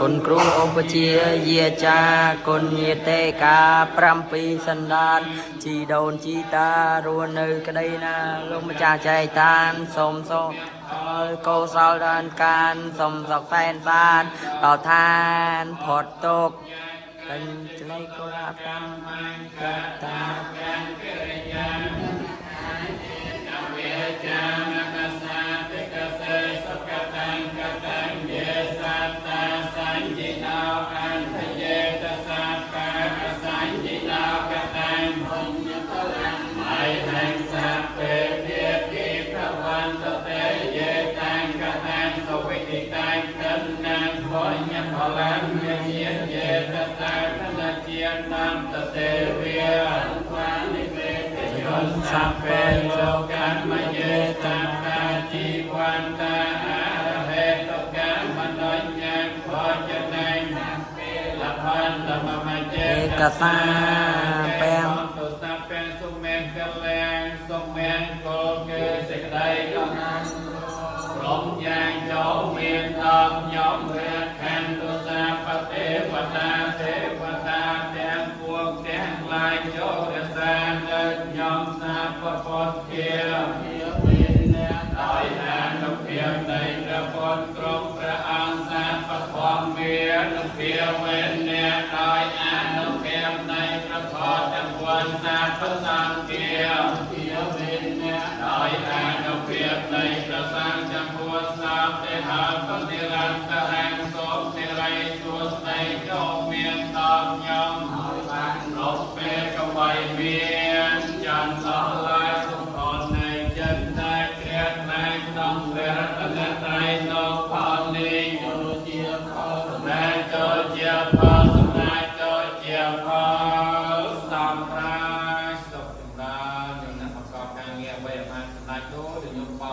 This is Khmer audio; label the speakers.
Speaker 1: គុណគ្រូឧបជាយាចាគុណញាតិកា7សន្តានជីដូនជីតារស់នៅក្តីណាលោកម្ចាស់ចែកតានសូមសូមឲ្យកោសលដានកានសូមសុខសែនសានដល់ឋានផុតទុក្ខកញ្ចលៃកុលាកម្មកតា
Speaker 2: สัพเพโลกัมมเยสัตตาจีวันตาอาเหตุกัมมโนญังโภชนังละพันธมมเจ
Speaker 1: เอกสารแปลง
Speaker 2: ตุสัพเพสุเมงกะแลงสุเมงโกเกสิกใดก็นั้นพรหมยางเจ้าเมียนตอบยอมเรียกแทนตุสาปเทวตาเทวตาแทนพวงแทนลายโจรสานเดินยอมสาปปดเทียมដោយអានុភាពនៃព្រះពុទ្ធគ្រប់ព្រះអង្គសាពធម្មានុភាពវេនៈដោយអានុភាពនៃព្រះធម៌ទាំងពួងសាពសង្ឃាដោយអានុភាពនៃព្រះសង្ឃចំពោះសាពទេហបនិរន្តរាំងសូមសិរីសួស្តីចូលមានតបញោមរកពេលកវៃមានចន្ទអស់ឡាយសុខននៃចិត្តតែជ្រះថ្លាក្នុងព្រះរតនត្រ័យនោះផលនេះចូលជាផលសម្រាប់ចូលជាផលសម្រាប់ចូលជាផលសម្រាប់សុខចម្រើនខ្ញុំអ្នកប្រកបការងារអ្វីឲ្យបានសម្រេចនោះខ្ញុំប